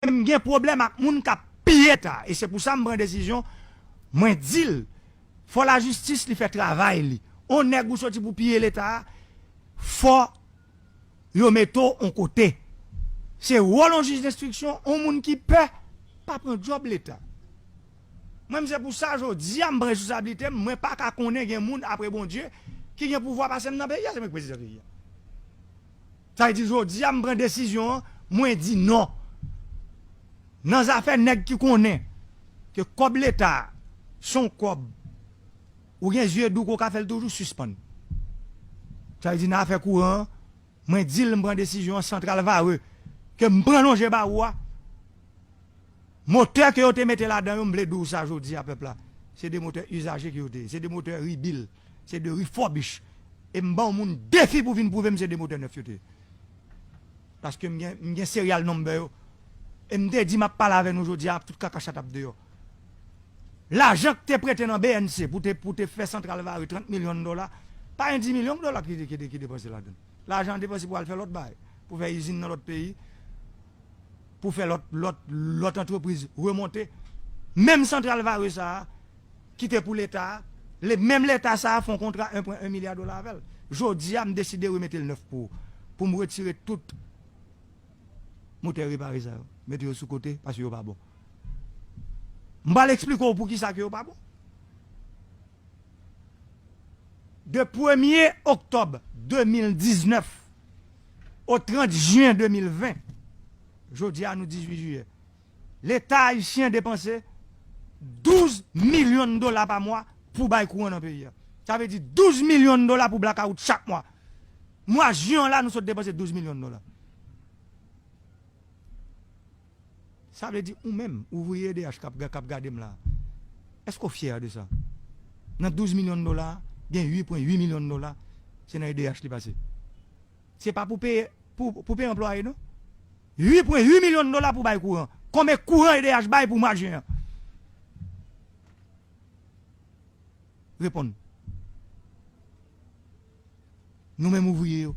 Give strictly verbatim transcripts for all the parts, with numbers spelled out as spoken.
m gen pwoblèm ak moun k ap piye Leta. E se pou sa m pran desizyon, mwen di l, fò lajistis li fè travay li. On nèg ou soti pou piye Leta a, fò yo mete w on kote. Se wòl on jij denstriksyon, on moun ki pè, pa pran djòb Leta. Mwen, m se pou sa, jodi a, m pran responsablite m, mwen pa ka konnen gen moun apre Bondye ki gen pouvwa pase m nan peyi a, se mwen ki prezidan peyi a. Sa vle di, jodi a, m pran desizyon an, mwen di non. Nan zafè nèg ki konnen ke kòb Leta a, se on kòb, ou gen zye dou ke w ka fè l toujou sispann. Sa vle di, nan afè kouran an, mwen di l m pran desizyon an, santral Varreux, ke m pran lonje ba ou a, motè ke yo te mete ladan yo, m vle di w sa jodi a, pèp la, se de motè izaje ke yo te ye, se de motè rebuild, se de refurbish. E m ban yon moun defi pou vin pwouve m se de motè nèf yo te ye. Paske m gen, m gen serial number yo. E m te di m ap pale avè nou jodi a, tout kaka chat ap deyò. Lajan k te prete nan B N C pou te, pou te fè santral Varreux, trant milyon dola, pa gen dis milyon dola ki, ki, ki depanse ladan. Lajan an depanse pou al fè lòt bagay, pou fè izin nan lòt peyi, pou fè lòt, lòt, lòt antrepriz remonte. Menm santral Varreux sa a, ki te pou Leta a, le, menm Leta sa a fè on kontra en pwen en milya dola avè l. Jodi a, m deside remete l nèf pou, pou m retire tout motè repare sa yo, mete yo sou kote, paske yo pa bon. M pral eksplike w poukisa ke yo pa bon. De premye oktòb de mil diznèf o trant jen de mil ven, jodi a nou dizuit jiyè, Leta ayisyen depanse douz milyon dola pa mwa pou bay kouran nan peyi a. Sa vle di douz milyon dola pou blakawout chak mwa. Mwa jen an la, nou sot depanse douz milyon dola. Sa vle di ou menm, ouvriye E D H k ap, k ap gade m la, èske w fyè de sa? Nan douz milyon dola, gen uit pwen uit milyon dola, se nan E D H li pase. Se pa pou peye, pou, pou peye anplwaye, non. Uit pwen uit milyon dola pou bay kouran. Konbyen kouran E D H bay pou mwa jen an? Reponn. Nou menm ouvriye yo,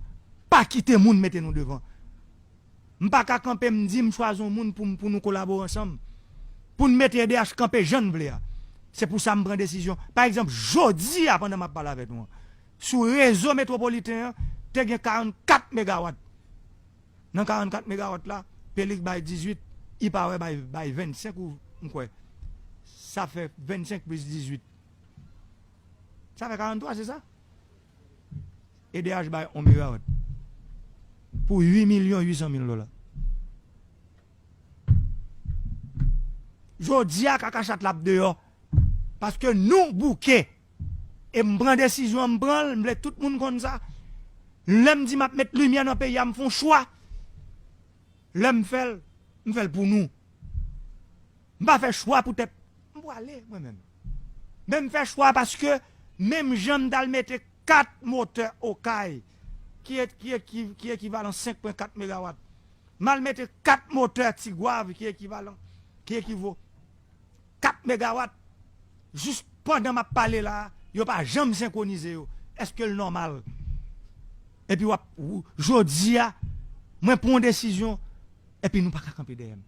pa kite moun mete nou devan. M pa ka kanpe, m di m chwazi yon moun pou, pou nou kolabore ansanm. Pou n mete E D H kanpe jan n vle a. Se pou sa m pran desizyon. Pa egzanp, jodi a, pandan m ap pale avèk nou an, sou rezo metwopoliten an, te gen karannkat megawat. Nan karannkat megawat la, Pelik bay dizuit, Ipawe bay, bay vennsenk ou, m kwè. Sa fè vennsenk plis dizuit. Sa fè karanntwa, se sa? E D H bay on megawat pou uit milyon uit san mil dola. Jodi a, kaka chat la ap deyò. Paske nou bouke. E m pran desizyon an, m pran l, m vle tout moun konn sa. Lè m di m ap met limyè nan peyi a, m fè yon chwa. Lè m fè l, m fè l pou nou. M pa fè chwa poutèt m pwale, mwen menm. Men m fè chwa paske menm jan m t al mete kat motè Okay, ki, ki, ki, ki ekivalan senk pwen kat megawat. M al mete kat motè Tigwav ki ekivalan, ki ekivo kat megawat. Jis pandan m ap pale la, yo pa janm senkwonize yo. Èske l nòmal? Epi w ap, w, jodi a, mwen pran yon desizyon, epi nou pa ka kanpe dèyè m.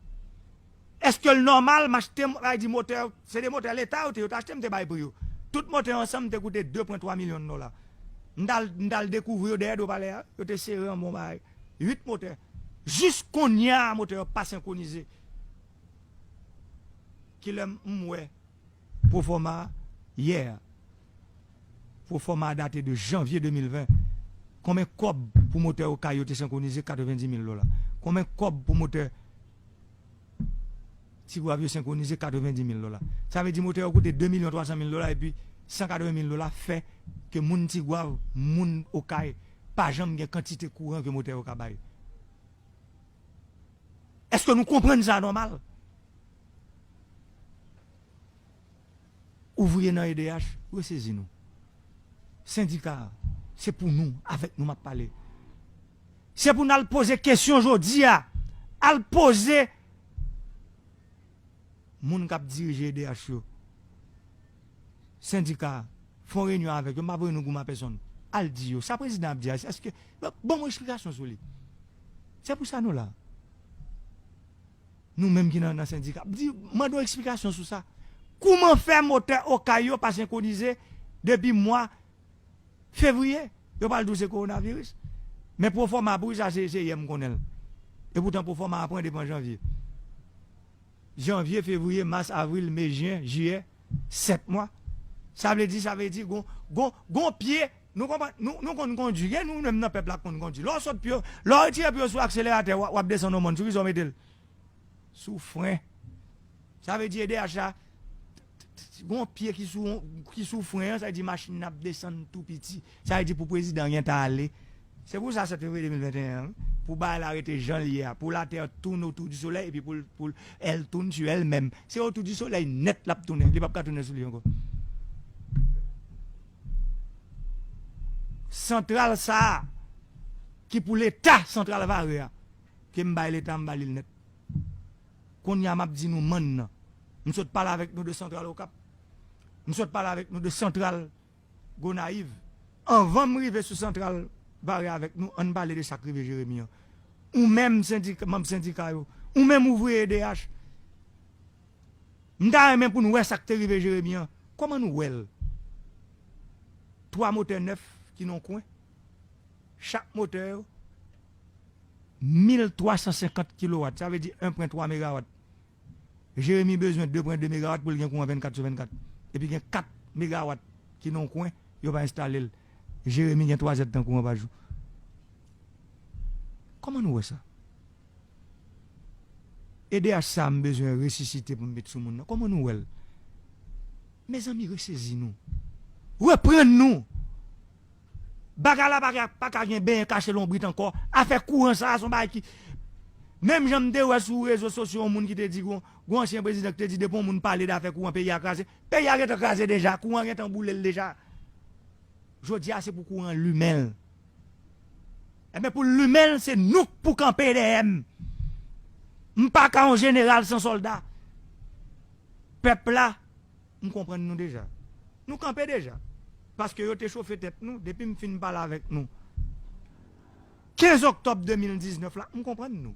Èske l nòmal m achte, m, sa vle di motè, se de motè Leta yo te, yo te achte, m te bay pri yo. Tout motè yo ansanm te koute de pwen twa milyon dola. M t al, m t al dekouvri yo dèyè do palè a, yo te sere an bon bagay. Uit motè. Jis kounye a, motè yo pa senkwonize. Kilè m, m wè pwofòma a yè a. Pwofòma a date de janvye de mil ven. Konbyen kòb pou motè Okay yo te senkwonize? Katrevendi mil dola. Konbyen kòb pou motè Tigwav yo senkwonize? Katrevendi mil dola. Sa vle di motè yo koute de milyon twa san mil dola epi san katreven mil dola fè ke moun Tigwav, moun Okay, pa janm gen kantite kouran ke motè yo ka bay. Èske nou konprann sa nòmal? Ouvriye nan E D H, resezi nou. Sendika a, se pou nou, avèk nou m ap pale. Se pou n al poze kesyon jodi a. Al poze moun k ap dirije E D H yo. Sendika a, fè yon reyinyon avèk yo, m pa voye nou goumen a pèsonn. Al di yo, sa prezidan ap di a, èske, ban, ban mwen eksplikasyon sou li. Se pou sa nou la. Nou menm ki nan, nan sendika, di, mande yon eksplikasyon sou sa. Kouman fè motè Okay yo pa senkwonize depi mwa fevriye? Yo pral di w se kowonaviris. Men pwofòma pri sa, se, se yè m konnen l. E poutan pwofòma a pran depi an janvye. Janvye, fevriye, mas, avril, me, jen, jiyè, sèt mwa. Sa vle di, sa vle di, gon, gon, gon pye, nou konprann, nou, nou konn kondui, gen nou menm nan pèp la k konn kondui. Lè w sot pye, lè w retire pye w sou akseleratè, w ap, w ap desann yon mòn, sou ki sa w mete l? Sou fren. Sa vle di E D H la, gon pye ki sou, ki sou fren an, sa vle di machin nan ap desann tou piti. Sa vle di pou prezidan an gentan ale. Se pou sa sèt fevriye de mil venteyen an, wi. Pou bagay la rete jan l ye a. Pou latè tourne autour du soleil epi pou l, pou l, elle tourne sur elle-même. Se autour du soleil nèt l ap tounen. Li p ap ka tounen sou li ankò. Santral sa a, ki pou Leta, santral Vare a, ke m bay Leta, m ba li l nèt. Kounye a, m ap di nou mann nan. M sot pale avèk nou de santral Okap. M sot pale avèk nou de santral Gonayiv. Anvan m rive sou santral Vare avèk nou, ann pale de sa k rive Jeremi an. Ou menm sendik-, manm sendika yo, ou menm ouvriye E D H, m ta renmen pou n wè sa k te rive Jeremi an. Kòman nou wè l? Twa motè nèf ki nan kwen. Chak motè yo, mil twa san senkant kilowat, sa vle di en pwen twa megawat. Jeremi bezwen de pwen de megawat pou l gen kouran vennkat sou vennkat. Epi gen kat megawat ki nan yon kwen, yo pa enstale l. Jeremi gen twa zèdtan kouran pa jou. Kòman nou wè sa? E D H sa a m bezwen resisite pou m met sou moun nan. Kòman nou wè l? Mezanmi, resezi nou. Reprann nou. Bagay la pa ka, pa ka gen benyen kache lonbrit ankò. Afè kouran sa a, se yon bagay ki, menm jan m te wè sou rezo sosyo yon moun ki te di, gon, gon ansyen prezidan ki te di, depi yon moun pale de afè kouran, peyi a kraze. Peyi a gentan kraze deja, kouran gentan boule l deja. Jodi a, se pou kouran limen l. Enben, pou l limen l, se nou k pou kanpe dèyè m. M pa ka yon jeneral san sòlda. Pèp la, m konprann nou deja. Nou kanpe deja. Paske yo te chofe tèt nou depi m fin pale avèk nou kenz oktòb de mil diznèf la, m konprann nou.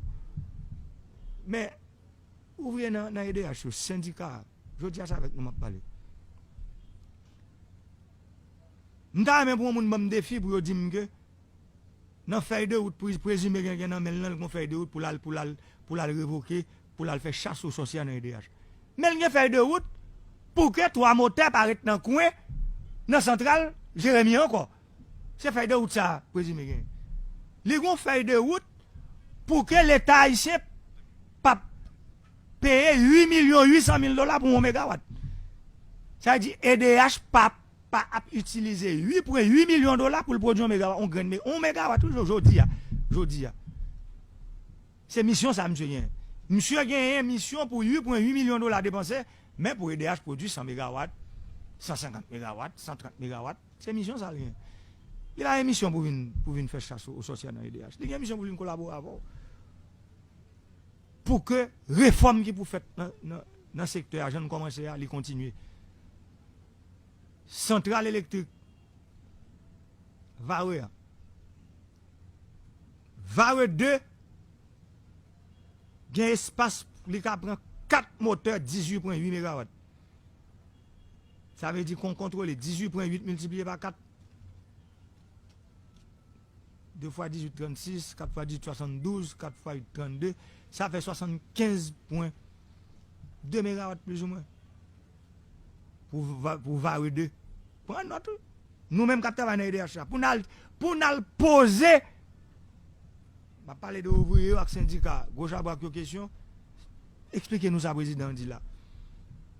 Men, ouvriye nan, nan E D H yo, sendika a, jodi a se avèk nou m ap pale. M ta renmen pou yon moun ban m defi pou yo di m ke nan fèy de wout, pre-, prezime gen, gen nan men l lan, l gon fèy de wout pou l al, pou l al, pou l al revoke, pou l al fè chas o sòsye nan E D H. Men l gen fèy de wout pou ke twa motè pa ret nan kwen nan santral Jeremi ankò. Se fèy de wout sa a, prezime gen. Li gon fèy de wout pou ke Leta ayisyen p ap peye uit milyon uit san mil dola pou yon megawat. Sa vle di E D H p ap pa ap itilize uit pwen uit milyon dola pou l pwodui yon megawat, yon grenn me-, yon megawat, wi, jodi a. Jodi a. Se misyon sa misye genyen. Misye genyen misyon pou uit pwen uit milyon dola depanse, men pou E D H pwodui san megawat, san senkant megawat, san trant megawat. Se misyon sa l genyen. Li pa gen misyon pou vin, pou vin fè chas o sòsye nan E D H. Li gen misyon pou vin kolabore avè w. Pou ke refòm ki pou fèt nan, nan, nan sektè a, jan n kòmanse a, li kontinye. Santral elektrik Vare a. Vare de gen espas pou li ka pran kat motè dizuit pwen uit megawat. Sa vle di kon kontwole dizuit pwen uit miltipliye pa kat. De fwa dizuit, trannsis, kat fwa dizuit, swasanndouz, kat fwa uit, trannde. Sa fè swasannkenz pwen de megawat, plizoumwen. Pou va-, pou Vare de. Pran nòt, wi. Nou menm k ap travay nan E D H la. Pou n al, pou n al poze. M ap pale de ouvriye yo ak sendika, gwo chabrak yo kesyon. Eksplike nou sa prezidan an di la.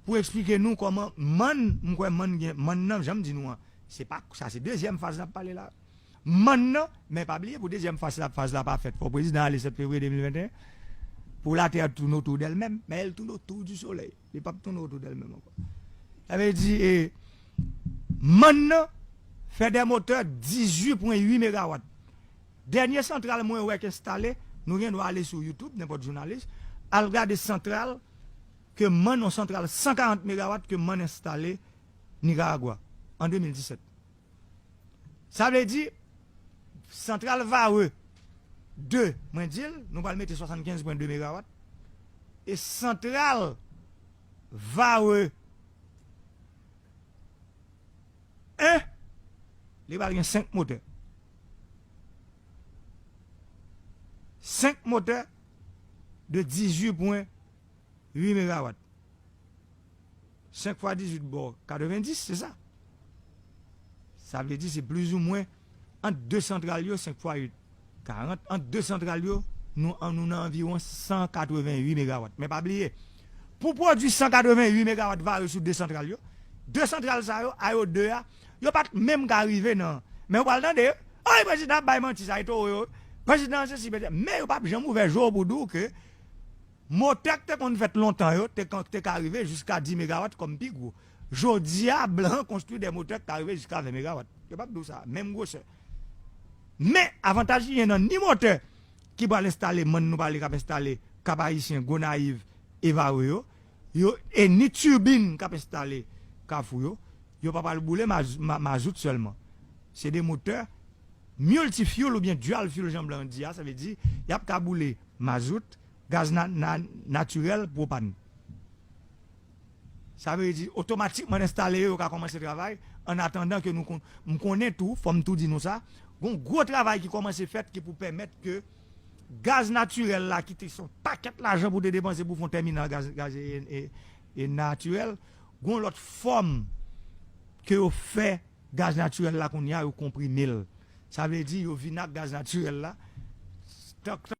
Pou eksplike nou kòman mann, m kwè mann gen, mann nan, jan m di nou an, se pa, sa se dezyèm faz n ap pale la. Mann nan, men pa bliye pou dezyèm faz la, faz la pa fèt. Fò prezidan ale sèt fevriye de mil venteyen pou latè tourne autour d'elle-même, mais elle tourne autour du soleil. Li p ap tounen otou dèl menm ankò. Sa vle di, e, mann nan fè de motè dizuit pwen uit megawat. Dènye santral mwen wè k enstale, nou gen dwa ale sou YouTube, nenpòt jounalis, al gade santral ke mann, yon santral san karant megawat ke mann enstale Nikaragwa an de mil disèt. Sa vle di, santral Vare de, mwen di l, nou pral mete swasannkenz pwen de megawat. E santral Varreux en, li pral gen senk motè. Senk motè de dizuit pwen uit megawat. Senk fwa dizuit ba w katrevenndis, se sa. Sa vle di se plizoumwen ant de santral yo, senk fwa uit, karant, ant de santral yo, nou, nou nan anviwon san katrevenn uit megawat. Men pa bliye, pou pwodui san katrevenn uit megawat Varreux sou de santral yo, de santral sa yo, a yo de a, yo pa t menm ka rive nan. Men ou pral tande, ay, prezidan ap bay manti, sa e towo yo. Prezidan se si, men yo p ap janm ouvè je w pou di w ke motè k te konn fèt lontan yo te, te ka rive jiska dis megawat kòm pi gwo. Jodi a, blan konstwi de motè k ka rive jiska ven megawat. Yo p ap di w sa, menm gwosè. Men, avantaj ki gen nan ni motè ki pral enstale, mann nou pale k ap enstale Kap Ayisyen, Gonayiv e Varreux yo, yo, e ni tibin k ap enstale Kafou yo, yo pa pral boule maz-, ma-, mazout sèlman. Se de motè multi-fuel oubyen dual fuel, jan blan di a, sa vle di, y ap ka boule mazout, gaz na-, na-, natirèl, pwopàn. Sa vle di, otomatikman, enstale yo, yo ka kòmanse travay, an atandan ke nou kon-, m konnen tou, fò m tou di nou sa, gon gwo travay ki kòmanse fèt ki pou pèmèt ke gaz natirèl la, ki te se yon pakèt lajan pou te depanse pou fè yon tèminal gaz, gaz e, e, e natirèl, gon lòt fòm ke yo fè gaz natirèl la kounye a, yo konprime l. Sa vle di, yo vin ak gaz natirèl la, tan,